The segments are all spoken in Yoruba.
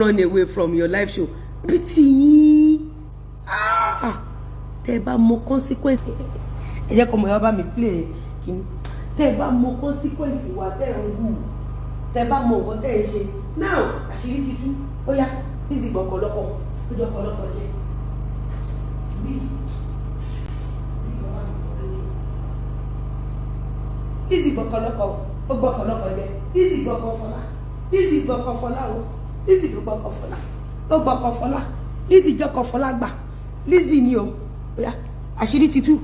Run away from your live show. Pity yín. Ah, tẹ́ ẹ bá mọ consequence, ẹ jẹ́ kọ́ ọmọ yẹn bá mi play kìíní. Tẹ́ ẹ bá mọ consequence wa tẹ́ ẹ ń hù, tẹ́ ẹ bá mọ nǹkan tẹ́ ẹ ṣe now, àṣírí ti tú. Ó yá, Lizzy gbọ̀kọ̀lọ́kọ̀, ó jọ kọ̀lọ́kọ̀ jẹ́. Zee, Lizzy gbọ̀kọ̀lọ́kọ̀, ó gbọ̀kọ̀lọ́kọ̀ jẹ́. Lizzy gbọ̀kọ̀ Fọlá, Lizzy gbọ̀kọ̀ Fọlá o. Lizzy ló gbọ̀kọ̀ Fọlá, ó gbọ̀kọ̀ Fọlá. Lizzy jọkọ̀ Fọlá gbà. Lizzy ni o. Ó yá, àṣírí ti tú.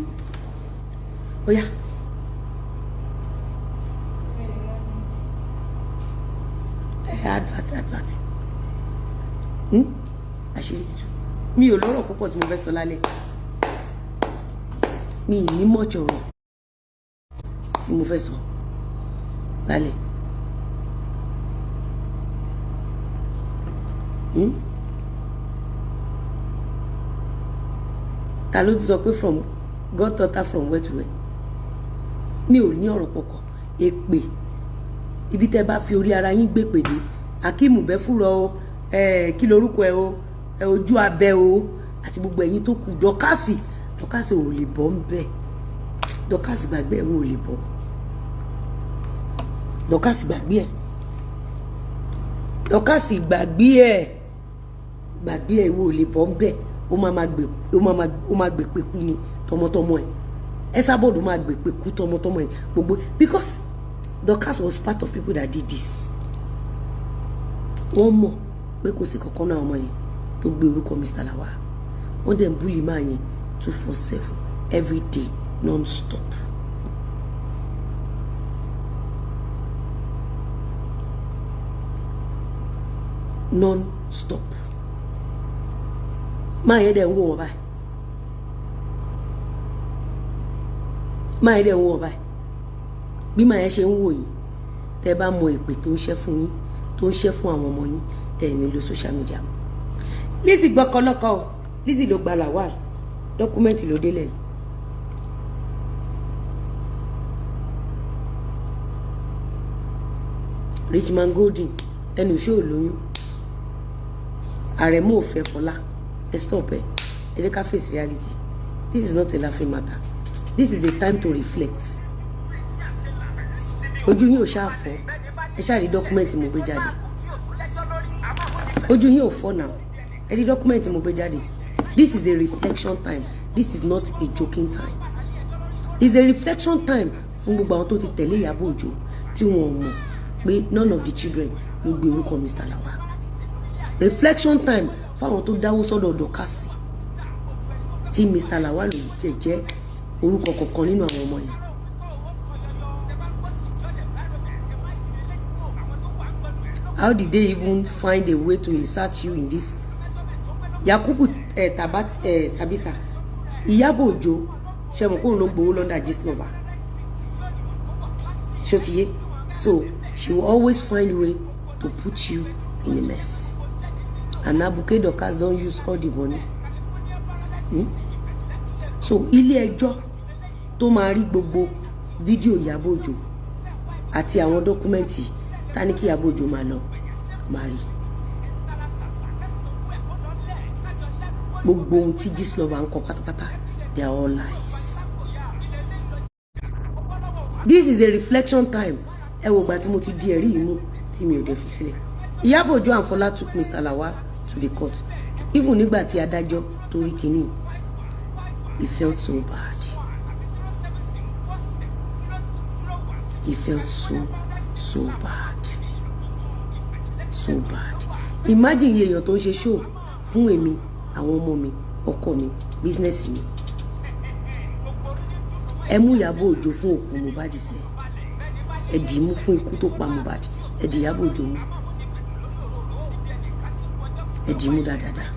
Ó yá. Ẹ advert, advert. Àṣírí ti tú. Mi ò lọ́rọ̀ púpọ̀ tí mo fẹ́ sọ lálẹ́. Mi ì ní mọ̀ọ́tsọ̀ ọ̀rọ̀ tí mo fẹ́ sọ lálẹ́. Ta ló ti sọ pé from God daughter from where to where? Mi ò ní ọ̀rọ̀ pọ̀kọ̀. Èpè ibi tẹ́ bá fi orí ara yín gbé pèdé. Akeem Bẹ́fúrọ̀ o, kí lorúkọ ẹ o, ojú abẹ o, àti gbogbo ẹ̀yin tó kù. Dọ́kàsì, Dọ́kàsì ò lè bọ́ ń bẹ̀. Dọ́kàsì gbàgbé ẹ̀, ò lè bọ́. Dọ́kàsì gbàgbé ẹ̀, Dọ́kàsì gbàgbé ẹ̀, gbàgbé ẹ̀, ò lè bọ́ ń bẹ̀. Ó máa gbé, ó máa gbé pé kú ni tọmọtọmọ ẹ̀. Esabod máa gbé pé kú tọmọtọmọ ẹ̀ gbogbo, because Dorcas was part of people that did this. Wọ́n mọ̀ pé kò sí kankan náà ọmọ yẹn tó gbé orúkọ Mr. Lawal. Wọ́n dẹ̀ ń bully máa yẹn 247 every day, non-stop. Non-stop. Máa yẹn dẹ̀ ń wò wọ́n báyìí, máa yẹn dẹ̀ ń wò wọ́n báyìí. Bí máa yẹn ṣe ń wò yín, tẹ́ bá mọ èpè tó ń ṣẹ́ fún yín, tó ń ṣẹ́ fún àwọn ọmọ yín, tẹ́ ẹ̀ nílò social media mọ́. Lizzy gbọ́kọlọ́kọ o. Lizzy ló gba Lawal. Document ló délẹ̀ yìí. Richman Golden, ẹnu iṣẹ́ ò lóyún. Àrẹ̀mú ò fẹ́ Fọlá. Ẹ stop ẹ. Ẹ jẹ́ ká face reality. This is not a laughing matter. This is a time to reflect. Ojú yín ò ṣáà fọ́? Ẹ ṣáà rí document mo gbé jáde. Ojú yín ò fọ́ náà? Ẹ rí document mo gbé jáde. This is a reflection time. This is not a joking time. It's a reflection time fún gbogbo àwọn tó ti tẹ̀lé Ìyábọ̀ Òjó tí wọn ò mọ̀ pé none of the children ló gbé orúkọ Mr. Lawal. Reflection time fáwọn tó dáwó sọ́dọ̀ Dọ́kàsì tí Mr. Lawal ò jẹ́ jẹ́ orúkọ kankan nínú àwọn ọmọ yẹn. How did they even find a way to insert you in this? Yakubu Tabat, Tabita, Ìyábọ̀ Òjó, ṣe mọ̀ kóun ló ń gbowó London Gistlover, ṣó ti yé? So she will always find a way to put you in a mess. And Abuke Dorcas don use all the money. So ilé ẹjọ́ tó máa rí gbogbo fídíò Ìyábọ̀ Òjó àti àwọn document tá ní kí Ìyábọ̀ Òjó máa lọ máa rí gbogbo ohun tí Gistlover ń kọ pátápátá, they are all lies. This is a reflection time. Ẹ wo ìgbà tí mo ti di ẹ̀rí yìí mú tí mi ò dẹ̀ fi sílẹ̀. Ìyábọ̀ Òjó and Fọlá took Mr. Lawal to the court. Even nígbà tí adájọ́ tó rí kínní, he felt so bad. He felt so so bad, so bad. Imagine iye èèyàn tó ń ṣe show fún èmi, àwọn ọmọ mi, ọkọ mi, business mi. Ẹ mú Ìyábọ̀ Òjó fún òkú Mohbad sẹ. Ẹ dì í mú fún ikú tó pa Mohbad. Ẹ dì Ìyábọ̀ Òjó mú, ẹ dì í mú dáadáa,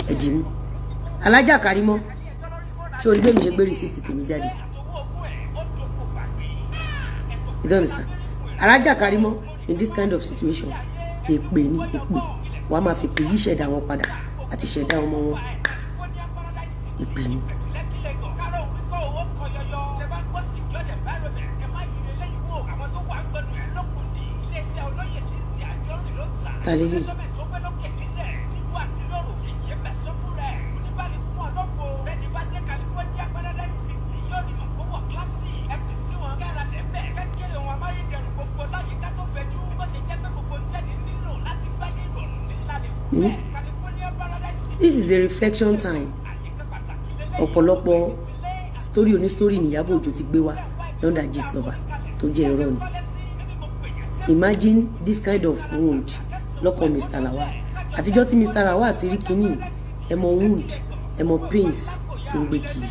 ẹ dì í mú. Alájà Karimọ́, ṣé orí bẹ́ẹ̀ mi ṣe gbé receipt tèmi jáde? You don't understand. Alájà Karimọ́, in this kind of situation, èpè ní èpè, wàá máa fi pè yí ṣẹ̀dá wọn padà àti ṣẹ̀dá ọmọ wọn. Èpè ní. Ta lélẹ̀? Hmm? This is a reflection time. Ọ̀pọ̀lọpọ̀ story oní story ní Ìyábọ̀ Òjó ti gbé wá lọ́ndà Gistlover tó jẹ́ irọ́ ni. Imagine this kind of wound lọ́kàn Mr. Lawal. Àtijọ́ tí Mr. Lawal ti rí kínní, ẹ mọ wound, ẹ mọ pains tó ń gbé kiri.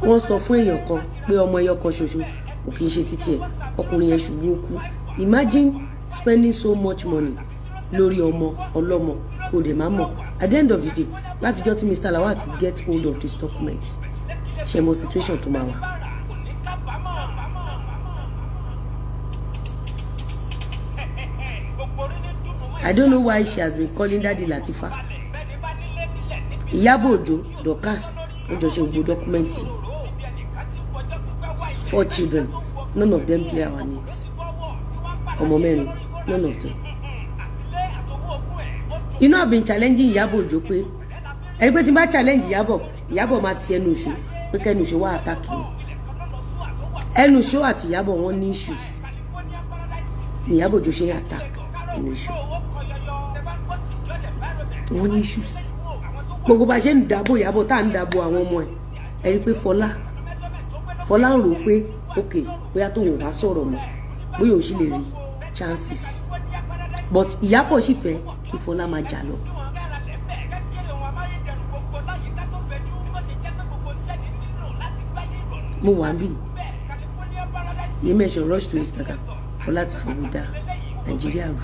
Wọ́n sọ fún èèyàn kan pé ọmọ ẹyọ kan ṣoṣo kò kì í ṣe títí ẹ̀. Ọkùnrin yẹn ṣubú, ó kú. Imagine spending so much money lórí ọmọ ọlọ́mọ, kò dẹ̀ má mọ̀. At the end of the day, látijọ́ tí Mr. Lawal ti get hold of this document, ṣe mo situation tó máa wà. I don't know why she has been calling Daddy Latifa. Ìyábọ̀ Òjó, Dorcas, wọ́n jọ ṣe gbogbo document yìí. Four children, none of them bear our names. Ọmọ mẹ́rin, none of them. You know, I've been challenging Ìyábọ̀ Òjó pé ẹni pé tí n bá challenge Ìyábọ̀, Ìyábọ̀ máa ti ẹnu ìṣó pé kẹ́nu ìṣó wá attack mi. Ẹnu ìṣó àti Ìyábọ̀, wọ́n ní issues ní Ìyábọ̀ Òjó ṣe ń attack ẹnu ìṣó. Wọ́n ní issues. Gbogbo bá ṣe ń dàbò Ìyábọ̀, tá à ń dàbò àwọn ọmọ ẹ̀, ẹ rí i pé Fọlá ń rò ó pé ok, bóyá tóun ò bá sọ̀rọ̀ mọ́, bóyá òun sì lè rí chances, but Ìyábọ̀ sì fẹ́ kí Fọlá máa jà lọ. Mo wà ń bì yìí mẹ́sàn rush to Instagram. Fọlá ti fowó dá Nàìjíríà rú.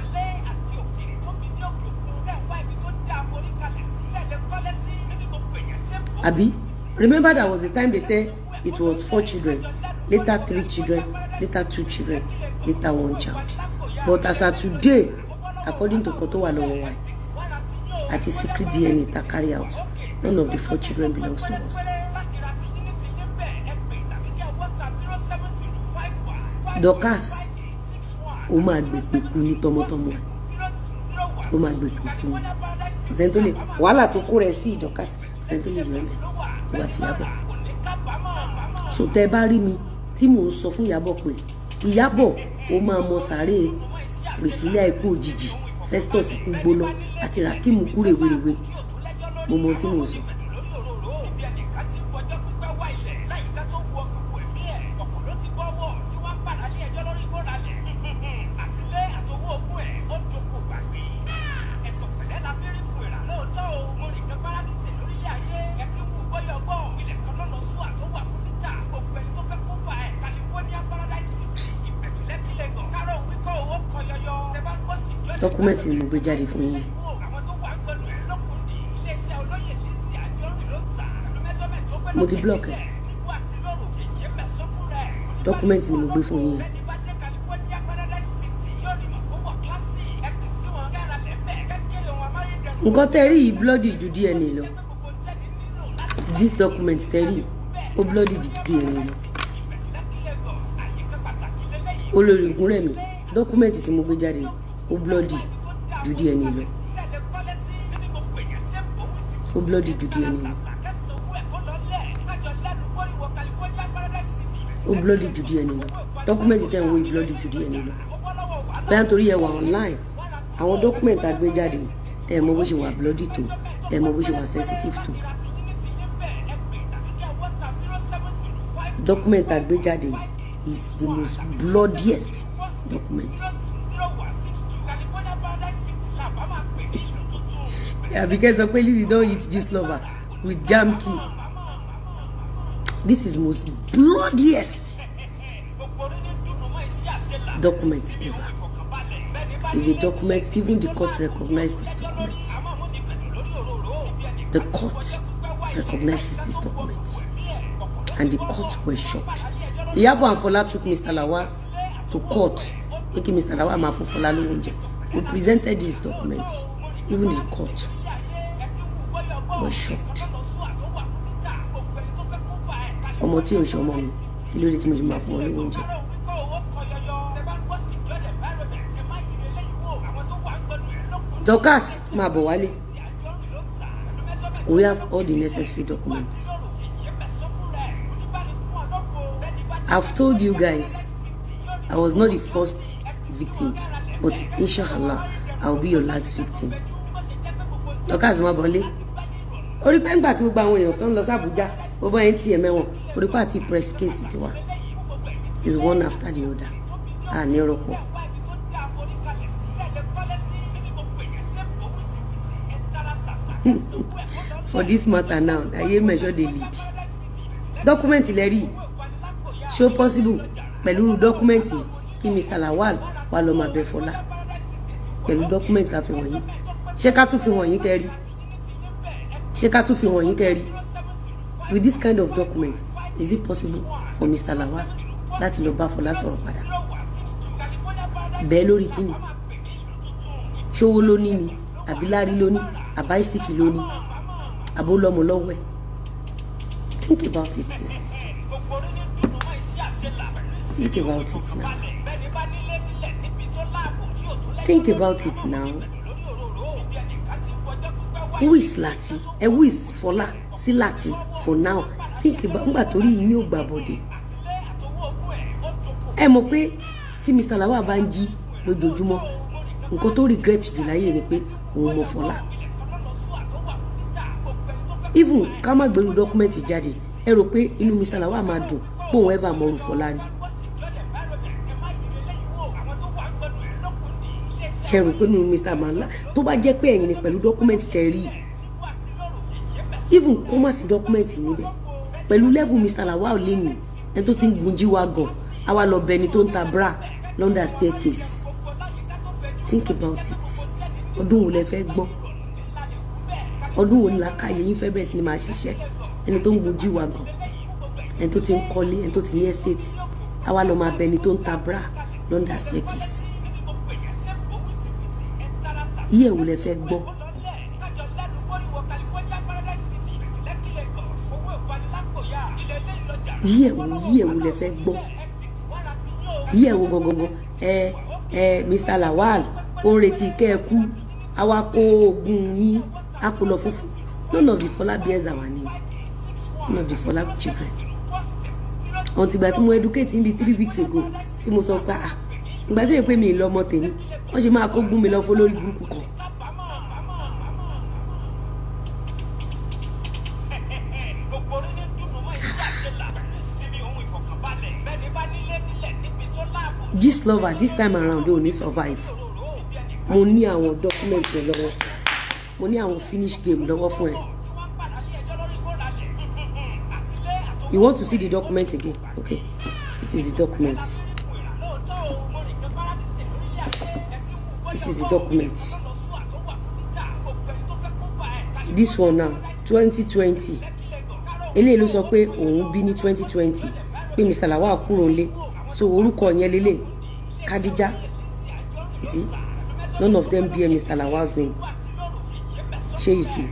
Abi remember there was a time they said it was four children, later three children, later two children, later one child. But as at today, according to nǹkan tó wà lọ́wọ́ wa àti secret DNA ta carry out, none of the four children belongs to us. Dorcas, ó máa gbèpè kú ní tọmọtọmọ ẹ. Ó máa gbèpè kú ní. Kò sẹ́ni tó lè wàhálà tó kó rẹ̀ sí. Dorcas, kò sẹ́ni tó lè yọ ẹ́ lẹ̀ ìwà àti Ìyábọ̀. So tẹ́ bá rí mi tí mò ń sọ fún Ìyábọ̀ pé Ìyábọ̀, ó máa mọ sàárè Priscilla ikú òjijì, Festus ikú gbóná àti Rakim kú rèwerèwe, mo mọ ohun tí mò ń sọ. Document ni mo gbé jáde fún yín. Mo ti block ẹ. Document ni mo gbé fún yín. Nǹkan tẹ́ rí yìí bloody ju DNA lọ. This document tẹ́ rí, ó bloody ju DNA lọ. Olórí Ògúnrẹ̀mí, document tí mo gbé jáde, ó bloody ju DNA lọ. Ó bloody ju DNA lọ. Ó bloody ju DNA lọ. Document tẹ́ ń wo yìí bloody ju DNA lọ. Bẹ́ẹ̀ nítorí ẹ wà online, àwọn document tá a gbé jáde, ẹ mọ bó ṣe wà bloody tó, ẹ mọ bó ṣe wà sensitive tó. Document tá a gbé jáde is the most bloodiest document. Àbíkẹ́ sọ pé Lizzy don hit Gistlover with jam key. This is most bloodiest document ever. It's a document even the court recognized this document. The court recognizes this document and the court were shocked. Iyabo and Fola took Mr. Lawal to court pé kí Mr. Lawal máa fún Fola lówó oúnjẹ. We presented this document. Even the court was shocked. Ọmọ tí ò ń ṣe ọmọ mi, kí ló dé tí mo ṣe máa fún ọ lówó oúnjẹ? Dorcas, máa bọ̀ wálé. We have all the necessary documents. I've told you guys. I was not the first victim, but inshallah, I will be your last victim. Dorcas má bọ́lé orí pé ńgbà tí gbogbo àwọn èèyàn tó ń lọ sí Àbújá, gbogbo ẹ̀ ń tiẹ̀ mẹ́wọ̀n orí pé àti press case tiwa is one after the other. À ní rọpò. For this matter now, ayé mẹ́sọ̀ dey lead. Document lẹ rí. Ṣó possible pẹ̀lú document kí Mr. Lawal wà lọ́ọ́ máa bẹ Fọlá pẹ̀lú document ká fi wọ̀nyí? Ṣé ká tún fi wọ̀nyí kẹ́rí? Ṣé ká tún fi wọ̀nyí kẹ́rí? With this kind of document, is it possible for Mr. Lawal láti lọ bá Fọlá sọ̀rọ̀ padà bẹ́ẹ̀? Lórí kíni? Ṣówó ló ní ni, àbí lárí ló ní, àbáìsíkì ló ní, àbó lọ́mọ lọ́wọ́ ẹ̀? Think about it now. Think about it now. Think about it now. Who is Lati? Ẹ who is Fọlá sí Lati for now? Think about ngbà torí yín ò gbà bọ̀dẹ̀. Ẹ mọ̀ pé tí Mr. Lawal bá ń jí lójoojúmọ́, nǹkan tó regret jù láyé ni pé òun mọ̀ Fọlá. Even ká má gbèrú document jáde, ẹ rò pé inú Mr. Lawal máa dùn pé òun ever mọ̀rù Fọlá rí? Ṣe rò pé inú Mr. Manla, tó bá jẹ́ pé ẹ̀yin ni, pẹ̀lú document tẹ̀ rí, even kó má sí document níbẹ̀, pẹ̀lú level Mr. Lawal lè ní ẹni tó ti ń gun G-Wagon, àwa lọ bẹ ẹni tó ń ta bra l'under staircase. Think about it. Ọdún wo lẹ fẹ́ gbọ́n? Ọdún wo ni làákàyè yín fẹ́ bẹ̀rẹ̀ sí ni máa ṣiṣẹ́? Ẹni tó ń gun G-Wagon, ẹni tó ti ń kọ́lé, ẹni tó ti ní estate, àwa lọ máa bẹ ẹni tó ń ta bra l'under staircase. Iye wo lẹ fẹ́ gbọ́? Iye wo lẹ fẹ́ gbọ́? Iye wo gangan? Ẹ ẹ Mr. Lawal, ó ń retí kẹ́ ẹ kú, àwa kó oògùn yín, á kó lọ fúnfún. None of the Fola bears our name, none of the Fola children. Until ìgbà tí mo educate níbi 3 weeks ago, tí mo sọ pé, ah, ìgbà tí èpè mi ì lọ́mọ tèmi, wọ́n ṣe máa kó gún mi lọ fún lórí burúkú kan. Gist lover, this time around, o ní survive. Mo ní àwọn document rẹ lọ́wọ́, mo ní àwọn finish game lọ́wọ́ fún ẹ. You want to see the document again? Okay, this is the document. This is the document. This one now, 2020. Eléyìí ló sọ pé òun bí ní 2020, pé Mr. Lawal kúrò nílé. So orúkọ yẹn lélẹ̀, Khadija. You see, none of them bear Mr. Lawal's name. Ṣé you see?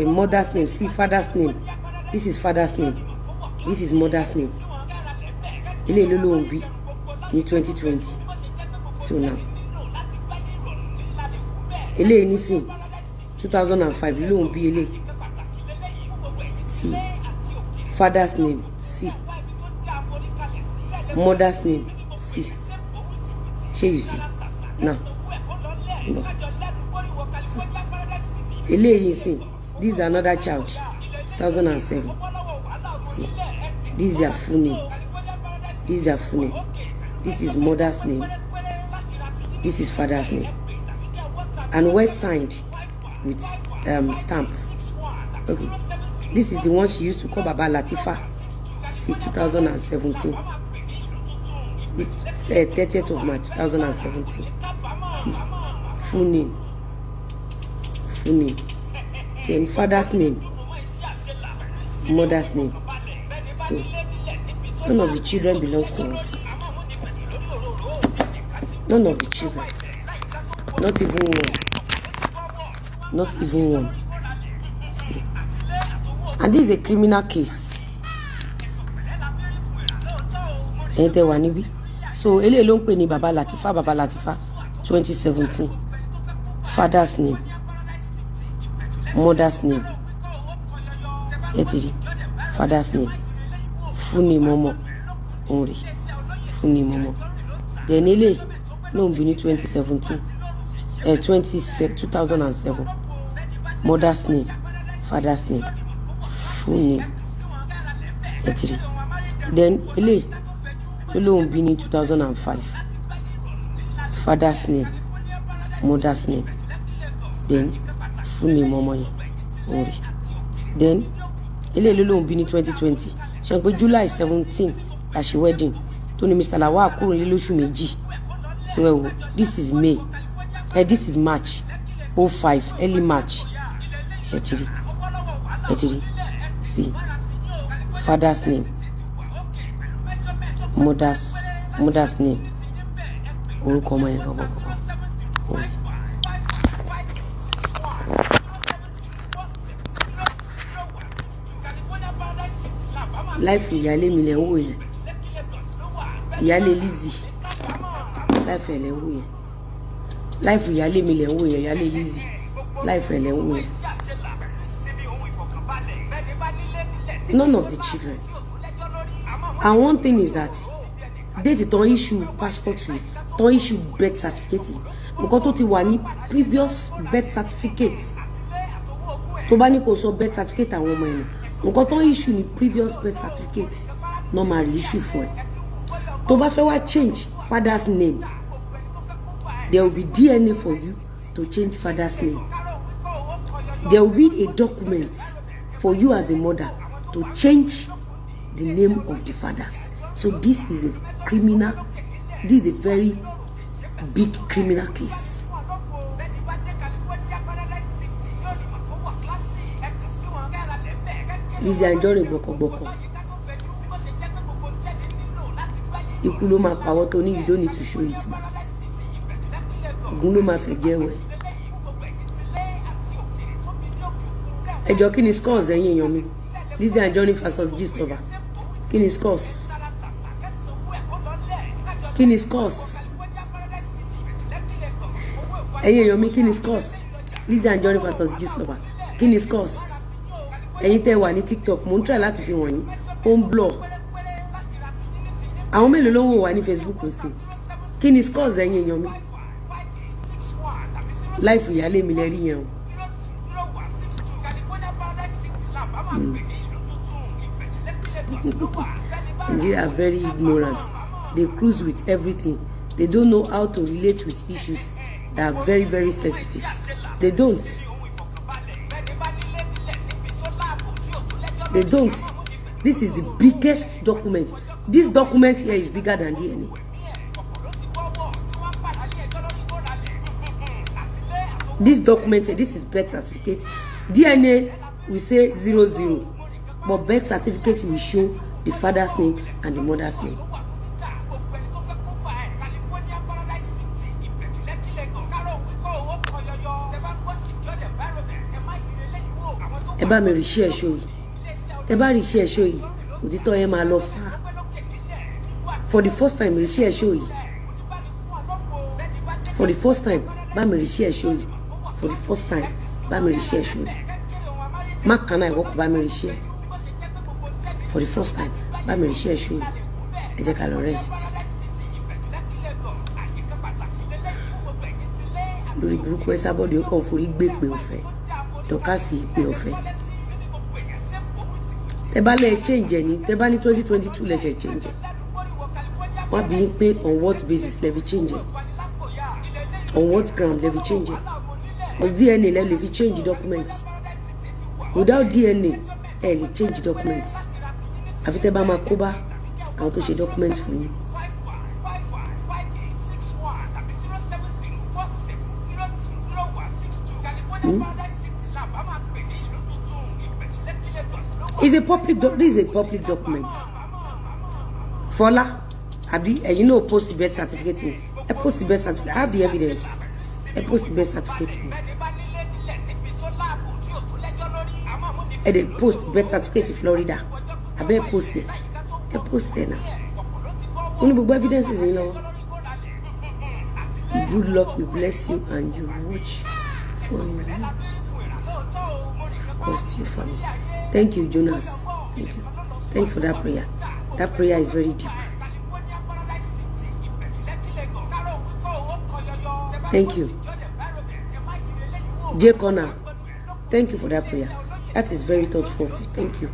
Mother's name, see father's name. This is father's name, this is mother's name. Eléyìí ló lóun bí ní 2020. So now, eléyìí nísìn, 2005 lóun bí eléyìí. See father's name, see mother's name, see. Ṣé you see now? No. Eléyìí nísìn, this is another child, 2007. See, this is their full name, this is their full name, this is mother's name, this is father's name, and well signed with stamp. Okay, this is the one she used to call Baba Latifa. See, 2017, 30th of March 2017. See full name, full name, then father's name, mother's name. So none of the children belongs to us. None of the children, not even one, not even one. See, and this is a criminal case. Ẹ̀yin tẹ́ wà níbí, so eléyìí ló ń pè ní Baba Latifa. Baba Latifa, 2017, father's name, mother's name. Ẹ ti rí father's name, full name ọmọ òun rè, full name ọmọ. Then eléyìí lóun bí ní 2017, twenty 2007, mother's name, father's name, full name, ẹ ti rí. Then eléyìí ló lóun bí ní 2005, father's name, mother's name, then full name ọmọ yẹn, òun rí. Then eléyìí ló lóun bí ní 2020. Ṣe pé July 17 la ṣe wedding, tó ní Mr. Lawal kúrò nílé lóṣù 2. So ẹ wò, this is May, this is March 05, early March. Ṣe ti rí? Ẹ ti rí. See, father's name, mother's name, orúkọ ọmọ yẹn gangan gangan òun. Life ìyáálé mi lẹ̀ ń wò yẹn, ìyáálé Lizzy, life ẹ̀ lẹ̀ ń wò yẹn. Life ìyáálé mi lẹ̀ ń wò yẹn, ìyáálé Lizzy, life ẹ̀ lẹ̀ ń wò yẹn. None of the children. And one thing is that date tán issue passport yìí, tán issue birth certificate yìí, nǹkan tó ti wà ní previous birth certificate, tó bá ní kó sọ birth certificate àwọn ọmọ ẹ̀ nù, nǹkan tó ń issue ní previous birth certificate náà máa rí issue fún ẹ. Tó bá fẹ́ wá change father's name, there will be DNA for you to change father's name. There will be a document for you as a mother to change the name of the fathers. So this is a criminal, this is a very big criminal case. Lizzy Anjorin gbọkọgbọkọ, ikú ló máa pawọ́ tó ní. You don't need to show it. Ògún ló máa fẹ́ jẹ́ wẹ̀. Ẹjọ́, kí ni scores, ẹ̀yin èèyàn mi? Lizzy Anjorin versus Gistlover, kí ni scores? Kí ni scores, ẹ̀yin èèyàn mi? Kí ni scores? Lizzy Anjorin versus Gistlover, kí ni scores? Ẹ̀yin tẹ́ wà ní TikTok, mò ń try láti fi wọ̀nyí, ó ń blur. Àwọn mélòó ló ń wò wá ní Facebook sí? Kí ni scores, ẹ̀yin èèyàn mi? Life ìyáálé mi lẹ rí yẹn o. Nigeria are very ignorant. They cruise with everything. They don't know how to relate with issues that are very, very sensitive. They don't. They don't. This is the biggest document. This document here is bigger than DNA. This document here, this is birth certificate. DNA will say 00, but birth certificate will show the father's name and the mother's name. Ẹ bá mi rí iṣẹ́ ẹ̀ṣọ́ yìí. Tẹ bá rí iṣẹ́ ẹ̀ṣọ́ yìí, òtítọ́ yẹn máa lọ fà á. For the first time, rí iṣẹ́ ẹ̀ṣọ́ yìí. For the first time, bá mi rí iṣẹ́ ẹ̀ṣọ́ yìí. For the first time, bá mi rí iṣẹ́ ẹ̀ṣọ́ yìí. Má kàn náà, ìwọ kò bá mi rí iṣẹ́. For the first time, bá mi rí iṣẹ́ ẹ̀ṣọ́ yìí. Ẹ jẹ́ ká lọ rest. Lórí burúkú ẹ sábọ́ọ̀dù, ó kàn forí gbé pé ọ̀fẹ́ dọ́kásì pé ọ̀fẹ́. Tẹ bá lẹ change ẹ ní, tẹ bá ní 2022 lẹ ṣe change ẹ, wọ́n bí i pé on what basis lẹ fi change ẹ, on what ground lẹ fi change ẹ? Cause DNA lẹ lè fi change document. Without DNA, ẹ lè change document, àfi tẹ bá máa kó bá àwọn tó ṣe document fún yín. It's a public doc this is a public document. Fọlá, àbí ẹ̀yin náà post birth certificate mi? Ẹ post birth certificate. I have the evidence. Ẹ post birth certificate mi. Ẹ dẹ̀ post birth certificate Florida. Àbẹ́ ẹ post ẹ? Ẹ post ẹ náà. Ó ní gbogbo evidences yín lọ́wọ́. Good luck will bless you and you watch for you cost your family. Thank you, Jonas. Thank you. Thanks for that prayer. That prayer is very deep. Thank you, J Corner. Thank you for that prayer. That is very thoughtful of you. Thank you.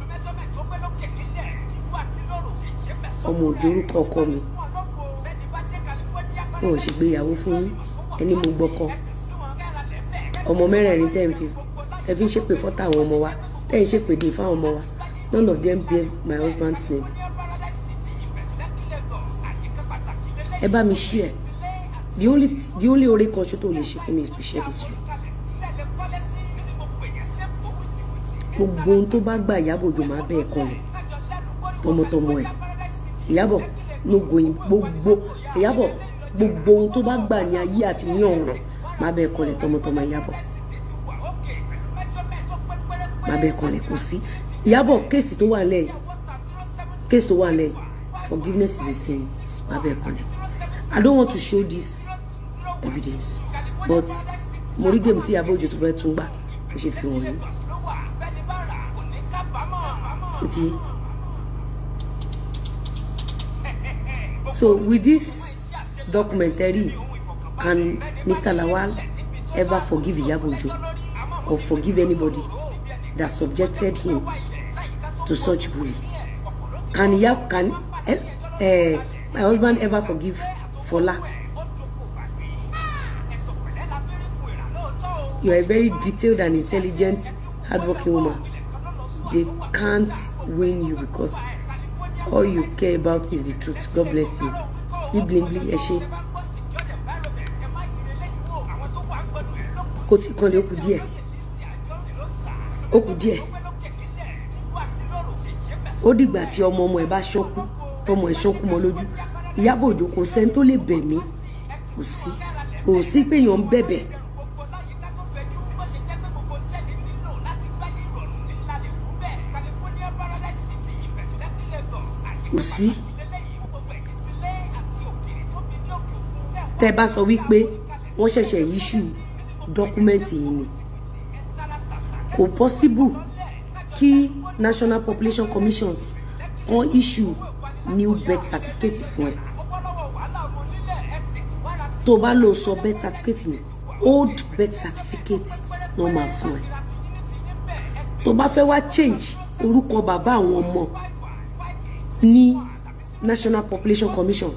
Ọmọ òde orúkọ ọkọ mi, wọn ò sì gbéyàwó fún yín. Ẹni mo gbọ́kọ ọmọ mẹ́rẹ̀ẹ̀rin tẹ́ ń fi ẹ fi ń ṣépè fọ́tà àwọn ọmọ wa, tẹ́ ń ṣépè dé fáwọn ọmọ wa. None of them bear my husband's name. Ẹ bá mi share. The only oore kan ṣo tó lè ṣe fún mi is to share this show. Gbogbo ohun tó bá gbà, Ìyábọ̀ Òjó, máa bẹ́ẹ̀ kan lẹ̀ tọmọtọmọ ẹ̀. Ìyábọ̀, no going. Gbogbo Ìyábọ̀, gbogbo ohun tó bá gbà ní ayé àti ní ọ̀run, máa bẹ́ẹ̀ kan lẹ̀ tọmọtọmọ. Ìyábọ̀, máa bẹ́ẹ̀ kan lẹ̀. Kò sí Ìyábọ̀, case tó wà lẹ́yìn, case tó wà lẹ́yìn, forgiveness is a sin. Máa bẹ́ẹ̀ kan lẹ̀. I don't want to show this evidence, but mo rí game tí Ìyábọ̀ Òjó tó fẹ́ tún gbà, bó ṣe fi wọ̀nyí ó ti. So with this documentary, can Mr. Lawal ever forgive Iyabo Ojo or forgive anybody that subjected him to such bully? Can Iyabo, can my husband ever forgive Fola? You are a very detailed and intelligent, hardworking woman. They can't win you because all you care about is the truth. God bless you. Iblingli, ẹ ṣé. Kò tí kan lè, ó kù díẹ̀, ó kù díẹ̀. Ó dìgbà tí ọmọ ọmọ ẹ bá ṣánkú, tọmọ ẹ ṣánkú mọ́ lójú. Ìyábọ̀ Òjó, kò sẹ́ni tó lè bẹ̀ mí. Kò sí, kò sí pé èèyàn ń bẹ̀bẹ̀. Kò sí. Tẹ́ bá sọ wípé wọ́n ṣẹ̀ṣẹ̀ issue document yìí ni, kò possible kí National Population Commissions kan issue new birth certificate fún ẹ. Tó bá lò sọ birth certificate ni, old birth certificate náà máa fún ẹ. Tó bá fẹ́ wá change orúkọ bàbá àwọn ọmọ ní National Population Commission,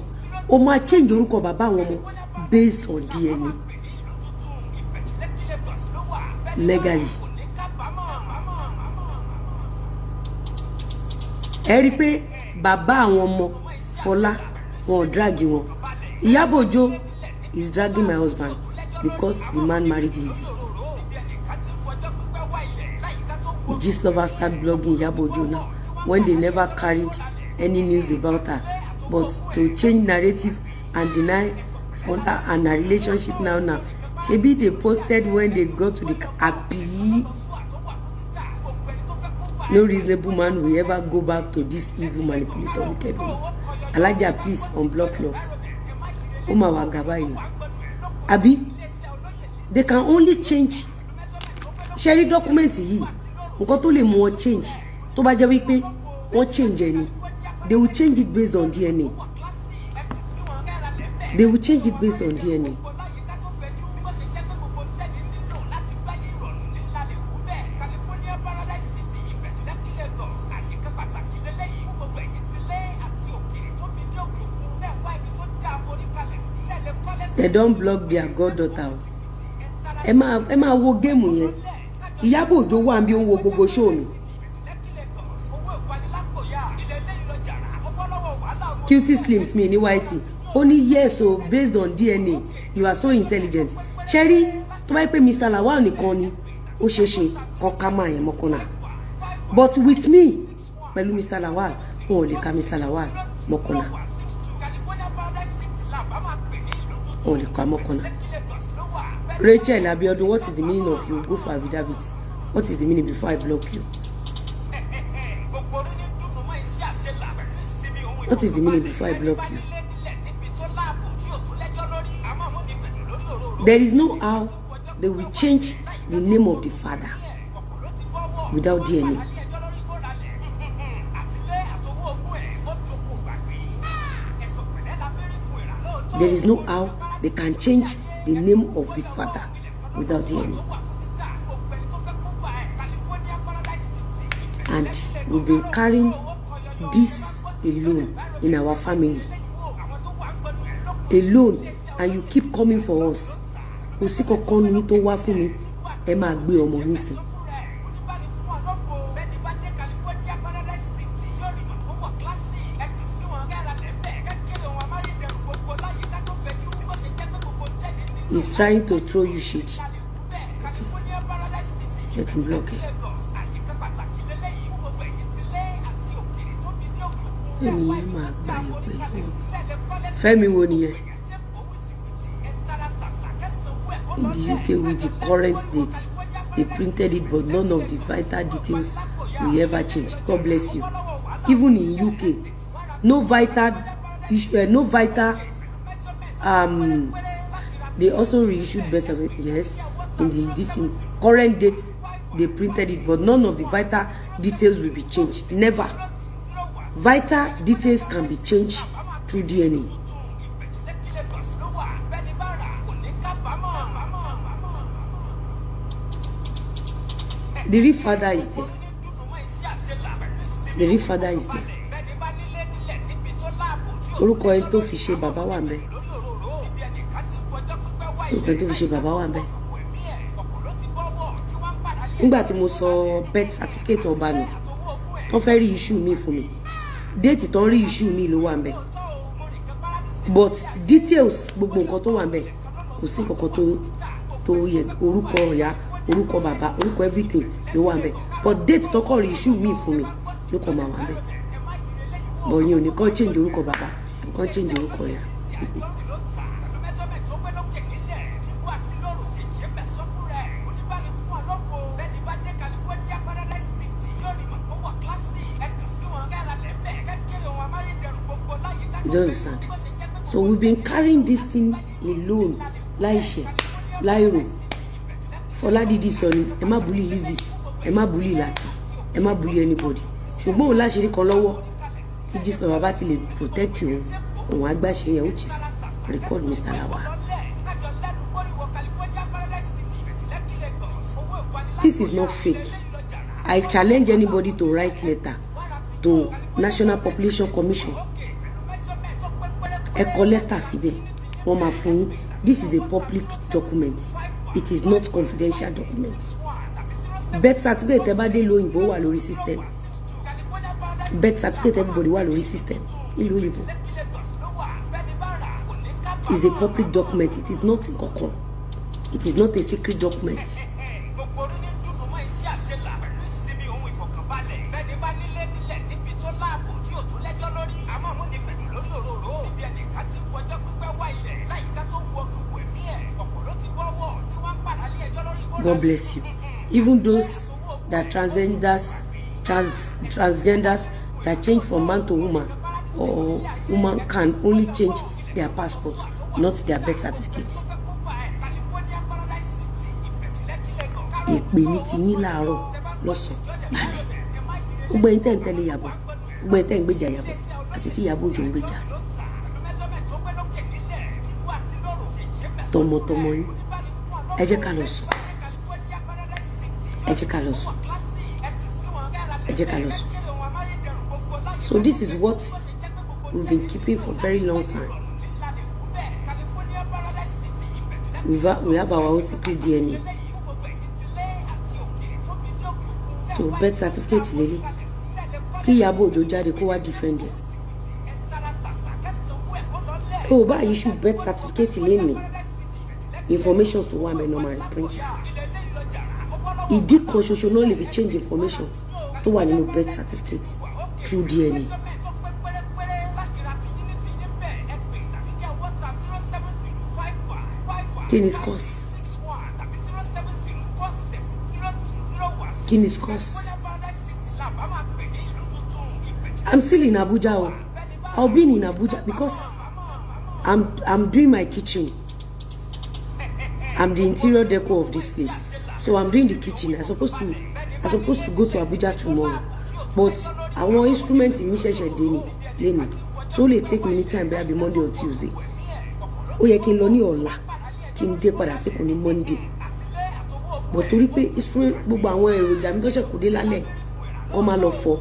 ó máa change orúkọ bàbá àwọn ọmọ based on DNA legally. Ẹ rí i pé bàbá àwọn ọmọ Fọlá, wọn ò drag wọn. Ìyábọ̀ Òjó is dragging my husband because the man married Lizzy. Gistlover start blogging Ìyábọ̀ Òjó now when they never carried any news about her, but to change narrative and deny Fola and her relationship now now. Shebi they posted when they got to the abi. No reasonable man will ever go back to this evil manipulator, wicked woman. Alaja, please unblock love. Ó mà wá gà báyìí àbí? They can only change ṣe rí document yìí, nǹkan tó lè mú wọn change, tó bá jẹ́ wípé wọ́n change ẹ ni, they will change it based on DNA. They will change it based on DNA. They don block their goddaughter. Ẹ máa wo game yẹn. Ìyábọ̀ Òjó wà bí ó ń wo gbogbo show mi. Cutie Slims mi ní YT, ó ní yes o, based on DNA. You are so intelligent. Ṣe rí, tó bá yẹ pé Mr. Lawal nìkan ni, ó ṣeé ṣe kan ká máa yẹn mọ́kànnà, but with me pẹ̀lú Mr. Lawal, wọn ò lè ka Mr. Lawal mọ́kànnà, wọn ò lè ka mọ́kànnà. Rachel Abiodun, what is the meaning of "you go for affidavit"? What is the meaning before I block you? What is the meaning before I block you? There is no how they will change the name of the father without DNA. There is no how they can change the name of the father without DNA. And we've been carrying this alone in our family alone, and you keep coming for us. Kò sí kankan ní tó wá fún mi. Ẹ máa gbé ọmọ yín sí. He's trying to throw you shit. Jẹ́ kí n block ẹ. Fẹ́mi yẹn máa gba ìpè lọ́wọ́. Fẹ́mi wo nìyẹn? In the UK with the current date, they printed it, but none of the vital details will ever change. God bless you. Even in UK, no vital issue, no vital they also reissued birth certificate. Yes, in the this in current date they printed it, but none of the vital details will be changed. Never. Vital details can be changed through DNA. The real father is there. The real father is there. Orúkọ ẹni tó fi ṣe bàbá wà ńbẹ̀. Orúkọ ẹni tó fi ṣe bàbá wà ńbẹ̀. Nígbà tí mo sọ birth certificate ọba nù, tó fẹ́ rí issue mi fún mi, date tó ń rí issue mi ló wà ńbẹ̀, but details, gbogbo nǹkan tó wà ńbẹ̀, kò sí nǹkan tó yẹ. Orúkọ ìyá, orúkọ bàbá, orúkọ, everything ló wà ńbẹ̀, but date tó kọ̀ rí issue mi fún mi ló kàn máa wà ńbẹ̀. But yẹn ò ní kàn change orúkọ bàbá, kàn change orúkọ ìyá. You don't understand. So we've been carrying this thing alone, láìṣẹ̀ láìrò. Fọládìdí sọ ni ẹ má bully Lizzy, ẹ má bully Lati, ẹ má bully anybody, ṣùgbọ́n òun láṣìírí kan lọ́wọ́ tí Gistlover bá ti lè protect òun, òun agbáṣe yẹn, which is record Mr. Lawal. This is not fake. I challenge anybody to write letter to National Population Commission. Ẹ kọ lẹ́tà síbẹ̀, wọ́n máa fún yín. This is a public document. It is not confidential document. Birth certificate, ẹ bá dé lóyìnbó, wà lórí system. Birth certificate everybody wà lórí system nílùú òyìnbó. Is a public document. It is not nkankan. It is not a secret document. Gbogbo orí ní dúdú mọ́ iṣẹ́ àṣelà pẹ̀lú ìsinmi ohun ìfọ̀kànbalẹ̀. Bẹ́ẹ̀ni bá nílé nílẹ̀ níbi tó láàbò tí ò tún lẹ́jọ́ lórí. Àmọ́ mú ní fẹ̀dùn lórí òróró. Níbi ẹnìkan ti fọjọ́ pípẹ́ wá ilẹ̀ láyìíká tó wu ọkàn wù ẹ̀mí ẹ̀. Ọ̀pọ̀ ló ti bọ́wọ́ tí wọ́n ń padà lé ẹjọ́ lórí. God bless you. Even those that transgenders that change from man to woman or woman can only change their passport, not their birth certificate. Èpè ní ti yín láàárọ̀, lọ́sàn-án, lálẹ́. Gbogbo ẹ̀yin tẹ́ ń tẹ̀lé Ìyábọ̀, gbogbo ẹ̀yin tẹ́ ń gbèjà Ìyábọ̀ àti tí Ìyábọ̀ Òjó ń gbèjà, tọmọtọmọ yín, ẹ jẹ́ ká lọ sùn, ẹ jẹ́ ká lọ sùn, ẹ jẹ́ ká lọ sùn. So this is what we've been keeping for very long time. We have our own secret DNA. So birth certificate lélẹ̀ kí Ìyábọ̀ Òjó jáde kó wá defend ẹ̀. Ó bá issue birth certificate lénìí, information tó wà mẹ́nu máa reprint. Ìdí kan ṣoṣo náà lè fi change information tó wà nínú birth certificate, through DNA. Kí ni scores? Kí ni scores? I'm still in Abuja o. I'll be in Abuja because I'm doing my kitchen. I'm the interior decor of this place, so I'm doing the kitchen. I supposed to go to Abuja tomorrow, but àwọn instrument mi ṣẹ̀ṣẹ̀ dé ni lẹ́nu, so ó lè take me ní time, bẹ́ẹ̀ bí Monday or Tuesday. Ó yẹ kí n lọ ní ọ̀la. Kí n dé padà sí kò ní Monday, but torí pé iṣu, gbogbo àwọn èròjà mi tó ṣẹ̀ kó dé lálẹ́, wọ́n máa lọ fọ.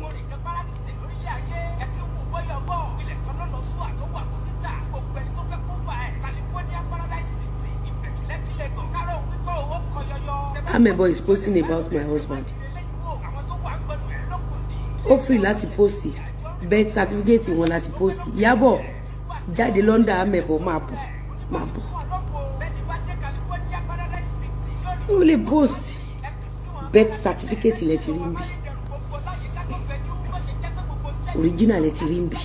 Amebo is posting about my husband. Ó free láti post birth certificate wọn, láti post. Ìyábọ̀ jáde London. Amebo, máa bọ̀, máa bọ̀. Ó lè post birth certificate. Lẹ ti rí ń bí original, lẹ ti rí ń bí.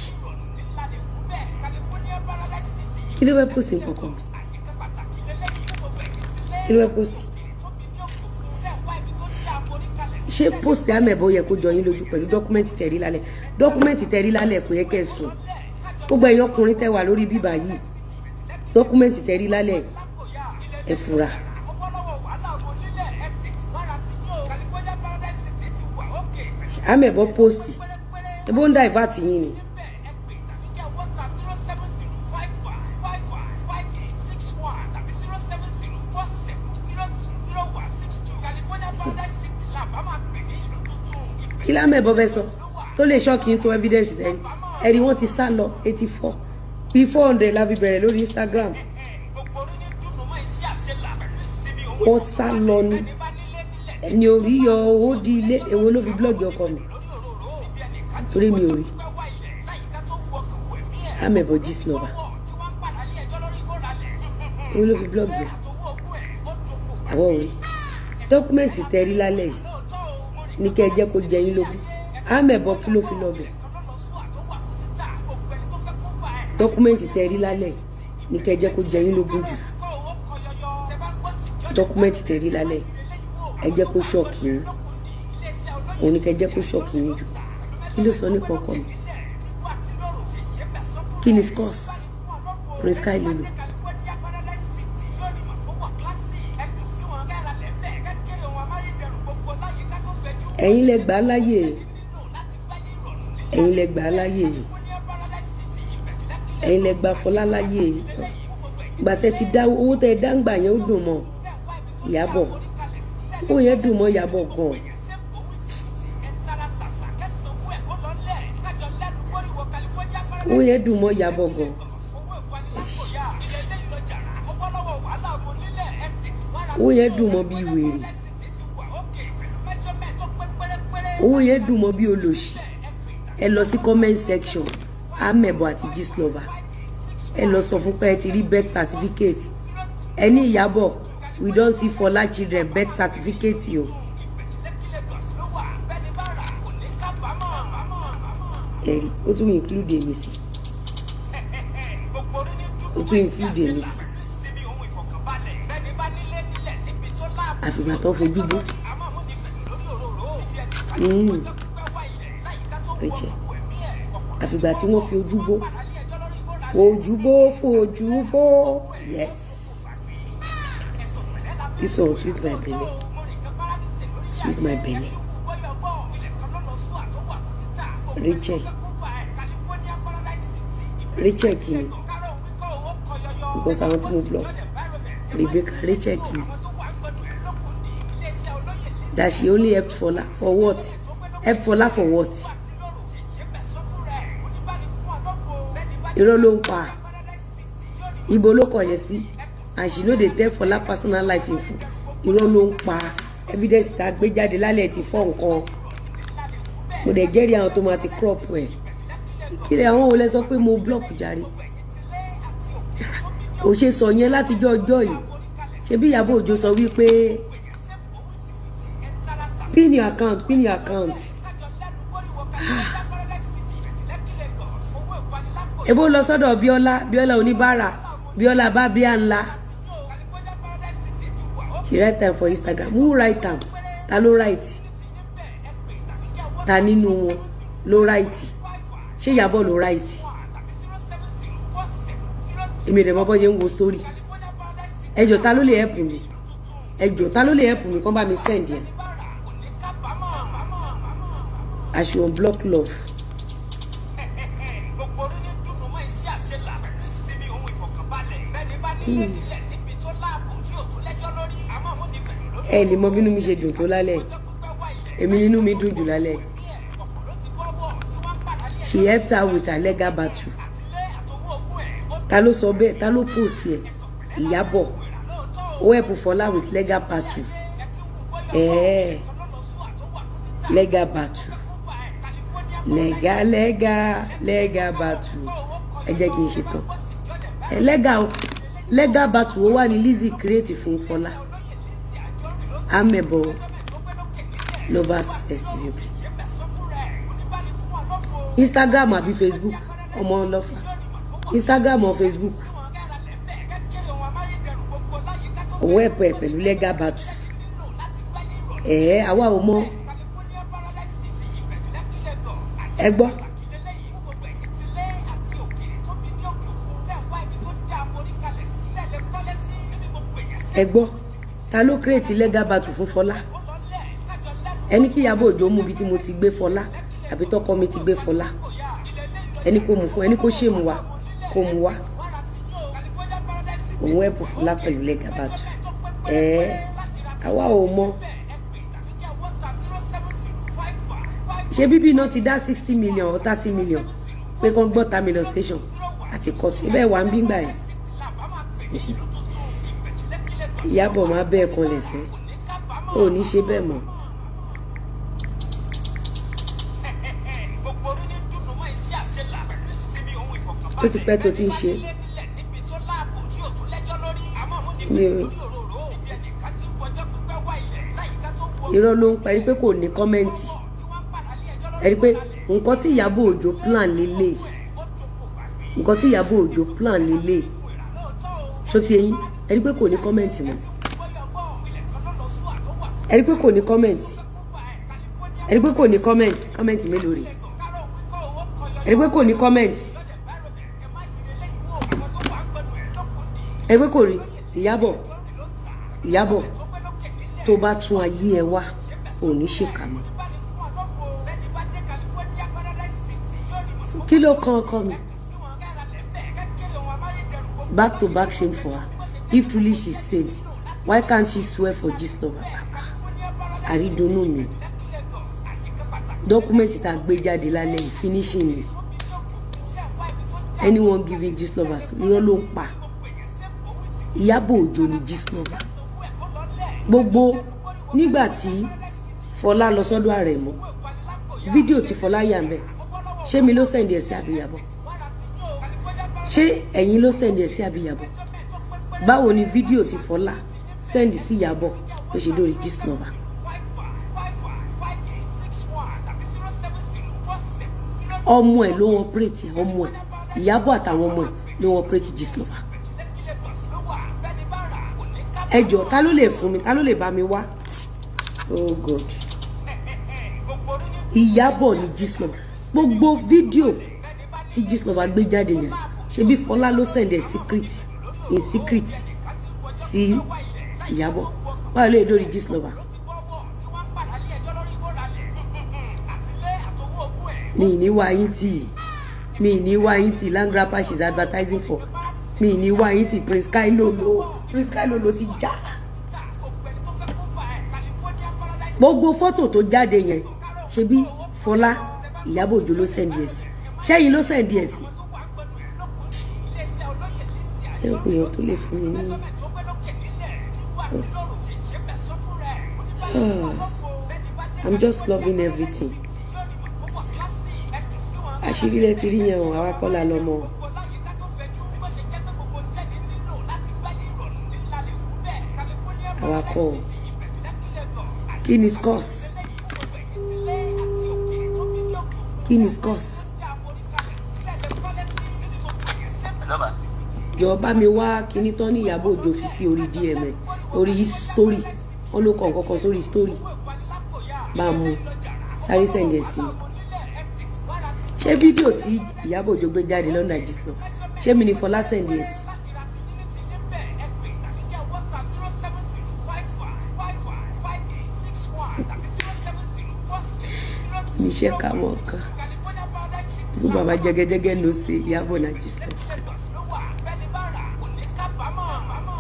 Kí ló fẹ́ post nǹkan? Kí ló fẹ́ post? Ṣé post Amebo yẹ kó jọ yín lójú pẹ̀lú document tẹ̀rí lálẹ́? Document tẹ̀rí lálẹ́ kò yẹ kẹ́ ẹ sùn. Gbogbo ẹ̀yin ọkùnrin tẹ́ wà lórí bíbà yìí, document tẹ̀rí lálẹ́, ẹ fura. Amebo post ebo ń divert yín ni. Kí l'Amebo fẹ́ sọ tó lè shock tó evidence tẹ́rí ẹ̀rí? Wọ́n ti sá lọ. 84 bíi 400 la fi bẹ̀rẹ̀ lórí Instagram. Wọ́n sá lọ ni. Ẹni orí yọ owó di ilé. Èwo ló fi blog ọkọ mi? Torí mi ò rí Amebo Gistlover. Èwo ló fi blog yọ? Àwọn ò rí document tẹ́rí lálẹ́ yìí ní kẹ́ ẹ jẹ́ kó jẹ yín lógún. Amebo, kí ló fi lọ bẹ̀? Document tẹ́rí lálẹ́ yìí ní kẹ́ ẹ jẹ́ kó jẹ yín lógún jù. Document tẹ́rí lálẹ́ yìí, ẹ jẹ́ kó shock yín. Òun ní kẹ́ ẹ jẹ́ kó shock yín jù. Kí ló sọ nípa ọkọ mi? Kí ni scores Prince Kailolo? Ẹ̀yin lẹ gbà á láyè, ẹ̀yin lẹ gbà á láyè, ẹ̀yin lẹ gbà Fọlá láyè. Ìgbà tẹ́ ti dá owó tẹ́ dá ń gbà yẹn, ó dùn mọ́ Ìyábọ̀. Owó yẹn dùn mọ́ Ìyábọ̀ gan. Owó yẹn dùn mọ́ Ìyábọ̀ gan. Owó yẹn dùn mọ́ bíi wèrè. Owó yẹn dùn mọ́ bí olòṣì. Ẹ lọ sí comment section, Amebo àti Gistlover, ẹ lọ sọ fún pé ẹ ti rí birth certificate. Ẹ ní, "Ìyábọ̀, we don see Fola children birth certificate o." Ẹ̀rí ó tún include èmi sí, ó tún include èmi sí. Àfìgbà tó fojú bó. Rachel, àfìgbà tí wọ́n fi ojú bó, fojú bó, fojú bó. Yes, this one sweet my belle, sweet my belle. Rachel, Rachel kìíní, because àwọn tí mo block, Rebecca, Rachel kìíní, that she only helped Fola for what? Help Fola for what? Irọ́ ló ń pa. Ibo ló kọ̀ yẹn sí? And she no dey tell Fola personal life info. Irọ́ ló ń pa. Evidence tá a gbé jáde lálẹ́ ti fọ́ nǹkan. Mo dẹ̀ jẹ́rìí àwọn tó máa ti crop ẹ̀. Kí lè àwọn wo lẹ sọ pé mo block jàre? Kò ṣe sọ yẹn látijọ́ ọjọ́ yìí. Ṣebí Ìyábọ̀ Òjó sọ wípé pin your account, pin your account. Ah. Ebo lọ sọ́dọ̀ Bíọ́lá, Bíọ́lá oníbàárà, Bíọ́lá bábíà ńlá. She write am for Instagram. Who write am? Ta ló write? Ta nínú wọn ló write? Ṣé Ìyábọ̀ ló write? Èmi rẹ̀ mọ́ bọ́ ṣe ń wo story. Ẹjọ́, ta ló lè help mi? Ẹjọ́, ta ló lè help mi? Kán bá mi send yẹn. I should unblock love. Gbogbo orí ní dùnú mọ́ iṣẹ́ àṣelà pẹ̀lú ìsinmi ohun ìfọ̀kànbalẹ̀. Bẹ́ẹ̀ni bá nílé nílẹ̀ níbi tó láàbò. Ẹ lè mọ bínú mi ṣe dùn tó lálẹ́ yìí. Èmi nínú mi dùn jù lálẹ́ yìí. She helped her with her legal battle. Ta ló sọ bẹ́ẹ̀? Ta ló post ẹ̀? Ìyábọ̀ ó help Fọlá with legal battle. Legal battle, legal, legal, legal battle. Ẹ jẹ́ kí n ṣe tán. Ẹ legal, legal battle ó wà ní Lizzy create fún Fọlá. Amebo Lovers STV, Instagram àbí Facebook? Ọmọ ọlọ́fà, Instagram or Facebook? Òun ẹ̀pọ̀ ẹ̀ pẹ̀lú legal battle. Ẹ̀ẹ́, àwa ò mọ̀. Ẹ gbọ́. Ẹ gbọ́, ta ló create legal battle fún Fọlá? Ẹni kí Ìyábọ̀ Òjó mú ibi tí mo ti gbé Fọlá àbí tọkọ mi ti gbé Fọlá, ẹni kó mú fún ẹni kó ṣèmú wa, kó mú wa. Òun ẹ̀pù Fọlá pẹ̀lú legal battle. Ẹ̀ẹ́, àwa ò mọ̀. Ṣé bíbí iná ti dá 60 million or 30 million pé kán gbọ́ ta million station àti court? Ṣé bẹ́ẹ̀ wà ń bí gbà yẹn? Ìyábọ̀ máa bẹ́ẹ̀ kan lẹ̀sẹ̀, ò ní ṣe bẹ́ẹ̀ mọ́. Ó ti pẹ́ tó ti ń ṣe. Mi ò irọ́ ló ń parí pé kò ní comment. Ẹ rí pé nǹkan tí Ìyábọ̀ Òjó plan lélẹ̀, nǹkan tí Ìyábọ̀ Òjó plan lélẹ̀, ṣó ti eyín? Ẹ rí pé kò ní comment mọ́. Ẹ rí pé kò ní comment. Ẹ rí pé kò ní comment. Comment mélòó rè? Ẹ rí pé kò ní comment. Ẹ rí pé kò rí. Ìyábọ̀, Ìyábọ̀, tó bá tún ayé ẹ wá, ò ní ṣèkà mọ́. Kí ló kan ọkọ mi? Back to back shame for her. If truly she's saint, why can't she swear for Gistlover? Àrídùnnú mi, document tá a gbé jáde lálẹ́ yìí, finishing ni. Anyone giving Gistlover, irọ́ ló ń pa. Ìyábọ̀ Òjó ni Gistlover. Gbogbo nígbà tí Fọlá lọ sọ́dọ̀ Àrẹ̀mọ, fídíò tí Fọlá yà ń bẹ̀, ṣé mi ló send ẹ̀ sí àbíyàbọ̀? Ṣé ẹ̀yin ló send ẹ̀ sí àbíyàbọ̀? Báwo ni fídíò tí Fọlá send sí Ìyábọ̀ ló ṣe dórí Gistlover? Ọmọ ẹ̀ ló ń operate, ọmọ ẹ̀ Ìyábọ̀ àtàwọn ọmọ ẹ̀ ló ń operate Gistlover. Ẹ jọ̀ọ́, ta ló lè fún mi? Ta ló lè bá mi wá? Oh God, Ìyábọ̀ ni Gistlover. Gbogbo fídíò tí Gistlover gbé jáde yẹn, ṣebí Fọlá ló send ẹ secret, in secret, sí Ìyábọ̀. Báwo lè dórí Gistlover? Mi ní wá yín tì, mi ní wá yín tì. Langrapa she's advertising for mi ní wá yín tì. Prince Kailolo, Prince Kailolo ti já gbogbo fọ́tò tó jáde yẹn. Ṣebí Fọlá, Ìyábọ̀ Òjó ló send ẹ̀ sí. Ṣẹ́yìn ló send ẹ̀ sí. Ẹ ń pè yàn tó lè fún mi ní. I'm just loving everything. Àṣírí lẹ ti rí yẹn o, àwa kọ́ la lọ́mọ o. Àwa kọ́ o. Kí ni scores? Kí ni scores? Jọ, bá mi wá kíní tán ní Ìyábọ̀ Òjó fi sí orí DM ẹ̀, orí story. Wọ́n ló kọ nǹkan kan sórí story. Máa mú sáré send ẹ̀ sí mi. Ṣé fídíò tí Ìyábọ̀ Òjó gbé jáde lọ́nà Gistlover, ṣé mi ni Fọlá send ẹ̀ sí? Níṣẹ́ ká mọ̀ kan gbogbo bàbá jẹgẹjẹgẹ ló ṣe Ìyábọ̀ na Gistlover.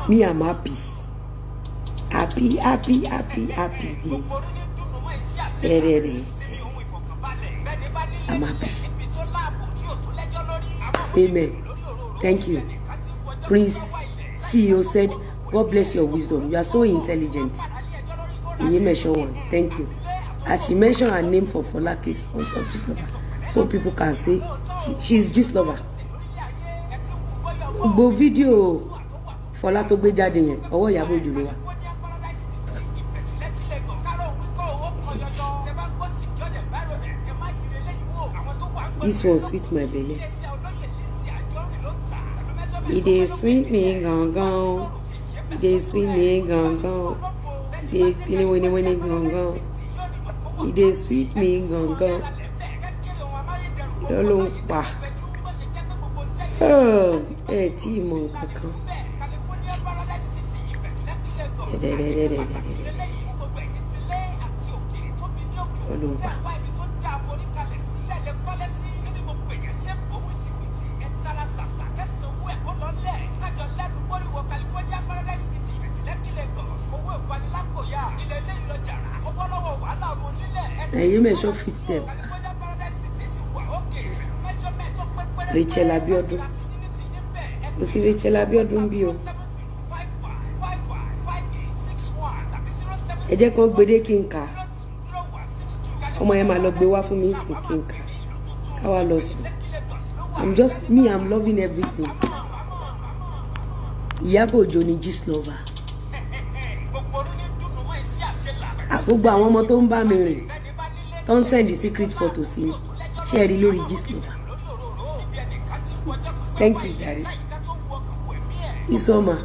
Me, I'm happy, happy. Happy, happy, happy, happy day. Rẹ̀rẹ̀rẹ̀. I'm happy. Amen. Thank you. Prince CEO said, "God bless your wisdom. You are so intelligent." Iyemesho one. Thank you. As she mentioned her name for Fola case on top Gistlover, so people can say she's Gistlover. Gbogbo fídíò Fọlá tó gbé jáde yẹn, ọwọ́ Ìyábọ̀ Òjó ló wà. This one sweet my belle. E dey sweet me gangan. E dey sweet me gangan. E dey wini wini wini gangan. E dey sweet me gangan. Irọ́ ló ń pa. Ẹ tí ì mọ nǹkan kan. Dẹ̀dẹ̀dẹ̀dẹ̀dẹ̀dẹ̀. Irọ́ ló ń pa. Iyemesho fit them. Rachel Abiodun. Kò sí Rachel Abiodun bí o. Ẹ jẹ́ kán gbede kí n kà á. Ọmọ yẹn máa lọ gbé wá fún mi sí kí n kà á. Ká wá lọ sùn. I'm just me, I'm loving everything. Ìyábọ̀ Òjó ni Gistlover. Gbogbo àwọn ọmọ tó ń bá mi rìn tó ń send secret photo sí mi, ṣé ẹ rí lórí Gistlover? Thank you, jare. Isoma,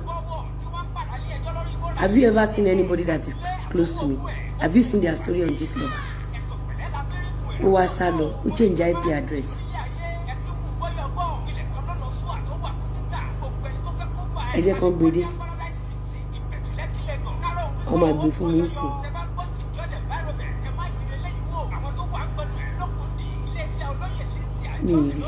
have you ever seen anybody that is close to me? Have you seen their story on Gistlover? Ó wá sá lọ, ó change IP address. Ẹ jẹ́ kán gbé dé. Wọ́n máa gbé fún mi sí. Mi ì rí.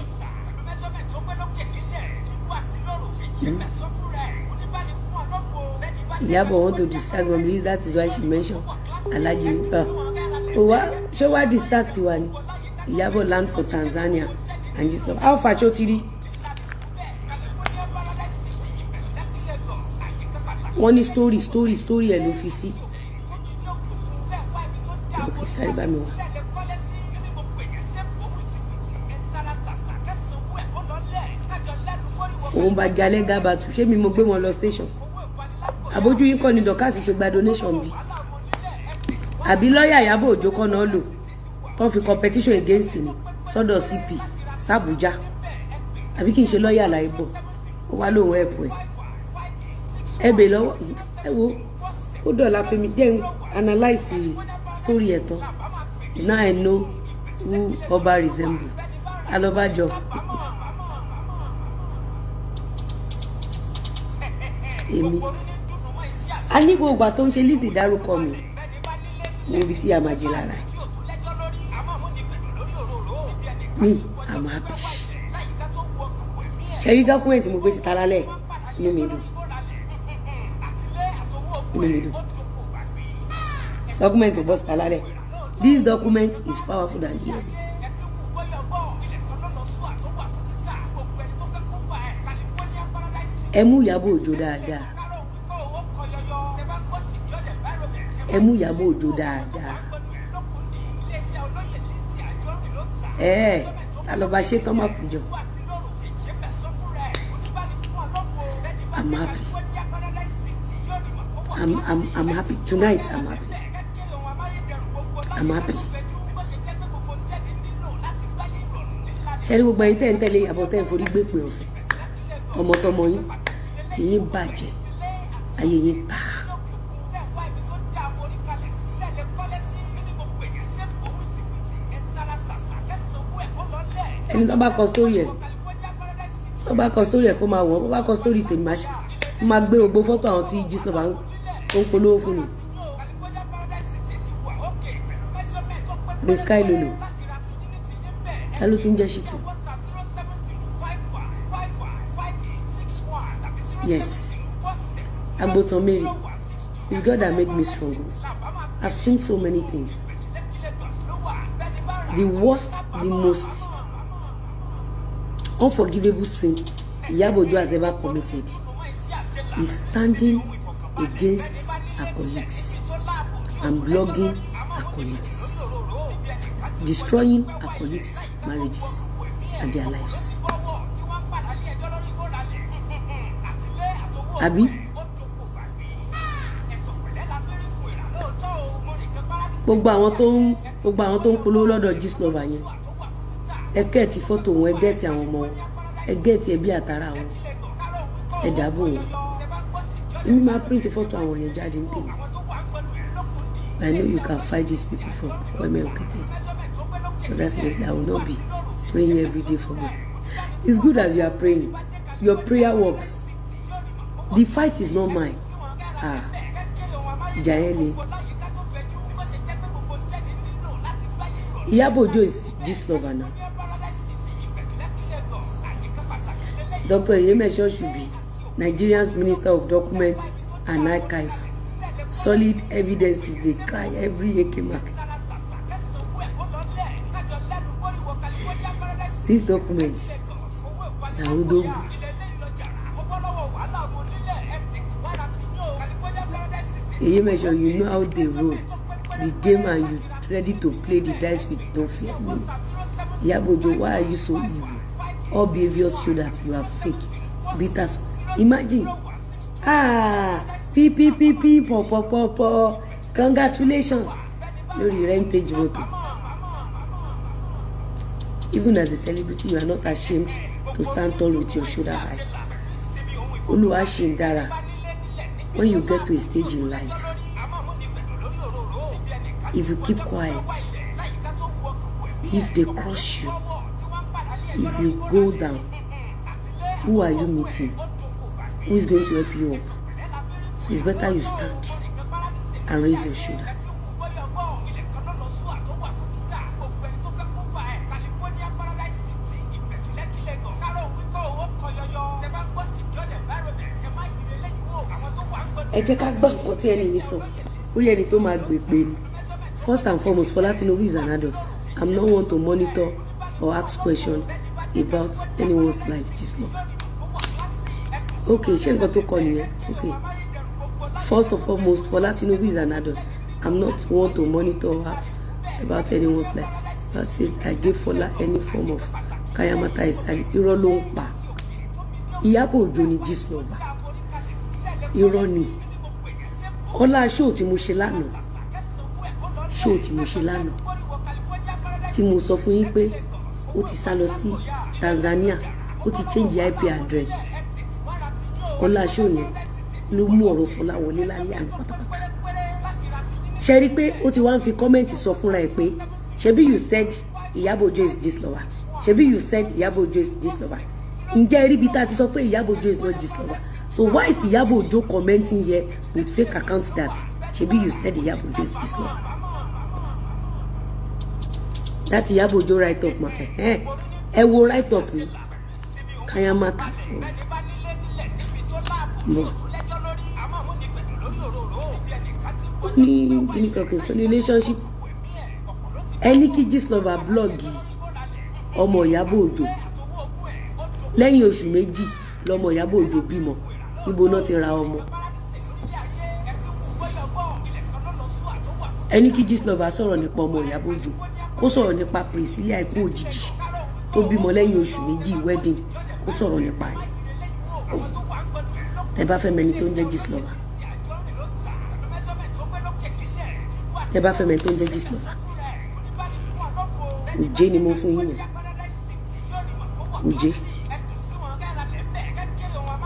Ìyábọ̀ want to distract me, please. That is why she mention Alhaji. Ó wá ṣé wá distract wa ni? Ìyábọ̀ land for Tanzania and Gistlover. How far, ṣó ti rí? Wọ́n ní story, story, story ẹ̀ ló fi sí. Ok, sáré bá mi wá. Òun bá jalè gábàtú, ṣé mi mo gbé wọn lọ station? Àbójú yín kọ́ ni Dorcas ṣe gba donation bí? Àbí lọ́ọ̀yà Ìyábọ̀ Òjó kọ́ náà lò tó fi competition against mi sọ́dọ̀ CP sàbújá? Àbí kí n ṣe lọ́ọ̀yà láìbọ̀? Ó wá lóun ẹ̀pù ẹ̀. Ẹ bè lọ́wọ́ ẹ wo ó dọ̀la fún mi jẹ́ n analyse story ẹ̀ tán. Now I know who Ọba resemble. Alọ́bàjọ́. Èmi. A ní gbogbo ìgbà tó ń ṣe Lizzy dárúkọ mi níbi tí a máa jẹ lára ẹ̀. Me, I'm happy. Ṣé rí document mo gbé síta lálẹ́? Inú mi dùn. Inú mi dùn. Document tó bọ́ síta lálẹ́. This document is powerful than the other. Ẹ mú Ìyábọ̀ Òjó dáadáa. Ẹ mú Ìyábọ̀ Òjó dáadáa. Ẹ ta ló bá ṣe tán má kú jọ. I'm happy. I'm happy tonight. I'm happy. I'm happy. Ṣé ní gbogbo ẹ̀yin tẹ́ ń tẹ̀lé Ìyábọ̀ tẹ́ ń forí gbé pè ọ̀fẹ́ ọmọtọmọ yín tí yín bàjẹ́, ayé yín ta. Ẹni tó bá kọ sórí ẹ̀, tó bá kọ sórí ẹ̀ kó máa wọ̀, bó bá kọ sórí tèmi máa ṣe máa gbé gbogbo fọ́tò àwọn tí Gistlover tó ń polówó fún mi. Prince Kai Lolo, ta ló tún jẹ́ Ṣítù? Yes, Agbotan Mary. It's God that made me strong. I've seen so many things. The worst, the most unforgivable sin Iyabo Ojo has ever committed is standing against her colleagues and blogging her colleagues, destroying her colleagues' marriages and their lives. Àbí gbogbo àwọn tó ń polówó lọ́dọ̀ Gistlover yẹn, ẹ get fọ́tò wọn, ẹ get àwọn ọmọ wọn, ẹ get ẹbí àtàrà wọn, ẹ dáàbò wọn. Èmi máa print fọ́tò àwọn yẹn jáde ní tèmi. I know you can fight these people from Kweme Oketes, but that's it. I will not be praying every day for them. It's good as you are praying. Your prayer works. The fight is not mine. Ah, ìjà yẹn le. Iyabo Ojo is Gistlover now. Dr. Iyemesho should be Nigerian's Minister of Documents and Archive. Solid evidences dey cry every AK mark. These documents na odogwu. Iyemesho, you know how they roll the game and you ready to play the dice with no fear. Me. Iyabo Ojo, why are you so evil? All behaviors show that you are fake. Bitter. Imagine. Ah, p p p p po po po po. Congratulations lórí rentage motor. Even as a celebrity, you are not ashamed to stand tall with your shoulder high. Olúwa ṣì ń dára. When you get to a stage in life, if you keep quiet, if they crush you, if you go down, who are you meeting? Who is going to help you up? So it's better you stand and raise your shoulder. Ẹ jẹ́ ká gbọ́ nǹkan tí ẹni yìí sọ. Ó yẹ ẹni tó máa gbè pé ni. First and foremost, Fola Tinubu is an adult. I'm not one to monitor or ask question about anyone's life. Gistlover. Okay, ṣé nǹkan tó kọ nìyẹn? Okay. First of foremost, Fola Tinubu is an adult. I'm not one to monitor or ask about anyone's life. That says I gave Fola any form of kayamata is irọ́ ló ń pa. Ìyábọ̀ Òjó ni Gistlover. Irọ́ ni. Ọlá show tí mo ṣe lánàá. Show tí mo ṣe lánàá. Tí mo sọ fún yín pé ó ti sá lọ sí Tanzania, ó ti change IP address. Ọlá show yẹn ló mú ọ̀rọ̀ Fọlá wọlé lálẹ́ àná pátápátá. Ṣe rí i pé ó ti wá ń fi comment sọ fúnra ẹ̀ pé, ṣebí you said Ìyábọ̀ Òjó is Gistlover, ṣebí you said Ìyábọ̀ Òjó is Gistlover. Ǹjẹ́ rí ibi tá a ti sọ pé Ìyábọ̀ Òjó is not Gistlover? So why is Ìyábọ̀ Òjó commenting here with fake accounts that ṣebí you said Ìyábọ̀ Òjó is Gistlover? That Ìyábọ̀ Òjó write up ma, ẹ wo write up ni kayamata bọ̀. Ó ní kíní kankan tó ní relationship. Ẹni kí Gistlover blog ọmọ Ìyábọ̀ Òjó lẹ́yìn oṣù 2 lọmọ Ìyábọ̀ Òjó bímọ. Ibo náà ti ra ọmọ? Ẹni kí Gistlover sọ̀rọ̀ nípa ọmọ Ìyábọ̀ Òjó, kó sọ̀rọ̀ nípa Priscilla ikú òjijì tó bímọ lẹ́yìn oṣù 2 wedding, kó sọ̀rọ̀ nípa ẹ̀. Tẹ bá fẹ́ mẹni tó ń jẹ́ Gistlover, tẹ bá fẹ́ mẹni tó ń jẹ́ Gistlover, òjé ni mo fún yín yẹn. Òjé,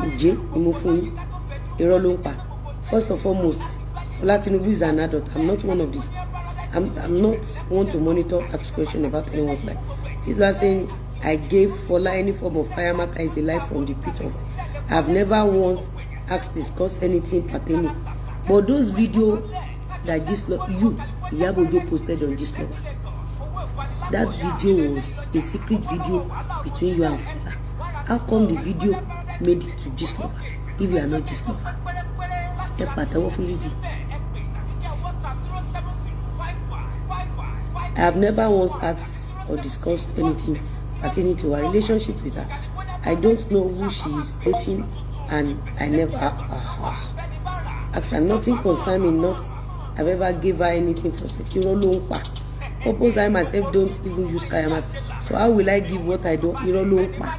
òjé ni mo fún yín. Irọ́ ló ń pa. First of foremost, Fola Tinubu is an adult. I'm not one of the I'm not one to monitor, ask question about anyone's life. This last saying I gave Fola any form of kayamata is a lie from the pit of. I've never once asked, discuss anything pertaining. But those video that Gistlover, you, Iyabo Ojo, posted on Gistlover, that video was a secret video between you and Fola. How come the video made it to Gistlover if you are not Gistlover? Ẹ pàtẹ́wọ́ fún Lizzy. I have never once asked or discussed anything pertaining to her relationship with her. I don't know who she is dating and I never ask her. Nothing concern me, not I've ever gave her anything for sex. Irọ́ ló ń pa. Purpose, I myself don't even use kayama, so how will I give what I don't? Irọ́ ló ń pa.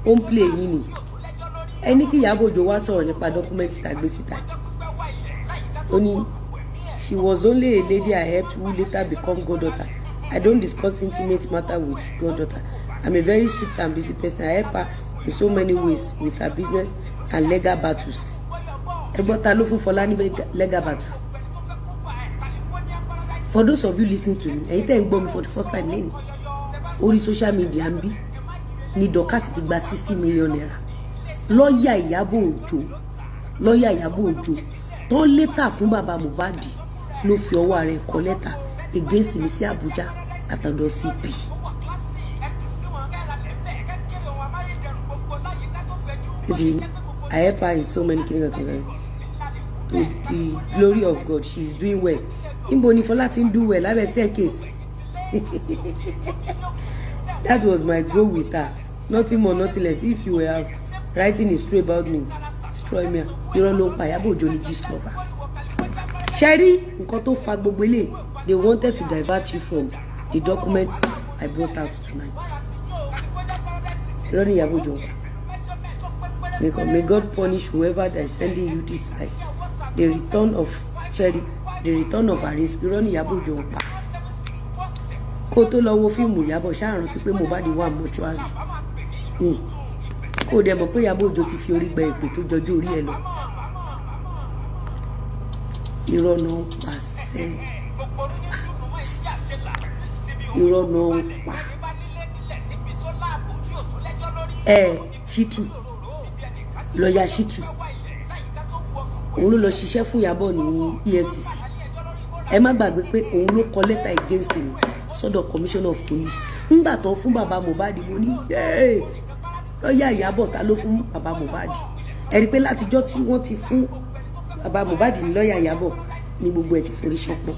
Ó ń play yín ni. Ẹni kí Ìyábọ̀ Òjó wá sọ̀rọ̀ nípa document tá a gbé síta. Ó ní she was only a lady I helped who later become goddaughter. I don't discuss intimate matter with goddaughter. I'm a very strict and busy person. I help her in so many ways with her business and legal battles. Ẹ gbọ́, ta ló fún Fọlá ní legal battle? For those of you listening to me, ẹ̀yin tẹ́ ń gbọ́ mi for the first time lẹ́nu orí social media ń bí ní, Dorcas ti gba ₦60 million. Lọ́ọ̀yà Ìyábọ̀ Òjó, lọ́ọ̀yà Ìyábọ̀ Òjó tán lẹ́tà fún bàbá Mohbad ló fi ọwọ́ ara ẹ̀ kọ lẹ́tà against mi sí Àbújá àtọ̀dọ̀ CP. Ti I help her in so many things. To the glory of God, she is doing well. Níbo ni Fọlá ti ń do well lábẹ́ staircase? That was my goal with her, nothing more, nothing less. If you were have writing is true about me, destroy me. Irọ́ ló ń pa. Ìyábọ̀ Òjó ni gist lover. Ṣe rí nǹkan tó fa gbogbo eléyìí? They wanted to divert you from the documents I brought out tonight. Irọ́ ni Ìyábọ̀ Òjó ń pa. May God punish whoever that is sending you this lies. The return of Sherry, the return of Aris. Irọ́ ni Ìyábọ̀ Òjó ń pa. Kó tó lọ wo fíìmù Ìyábọ̀, ṣáà rántí pé Mohbad wà mortuary. Kó o dẹ̀ mọ̀ pé Ìyábọ̀ Òjó ti fi orí gba èpè tó jọjú orí ẹ̀ lọ. Irọ́ náà ń pa sẹ́, irọ́ náà ń pa. Ẹ Ṣítù, lọ́ọ̀yà Ṣítù, òun ló lọ ṣiṣẹ́ fún Ìyábọ̀ ní EFCC. Ẹ má gbàgbé pé òun ló kọ lẹ́tà against mi sọ́dọ̀ commissioner of police ńgbà tó fún bàbá Mohbad. Mo ní lọ́ọ̀yà Ìyábọ̀, ta ló fún bàbá Mohbad? Ẹ rí i pé látijọ́ tí wọ́n ti fún bàbá Mohbad ní lọ́ọ̀yà Ìyábọ̀ ní gbogbo ẹ̀ ti forí ṣánpọ́n.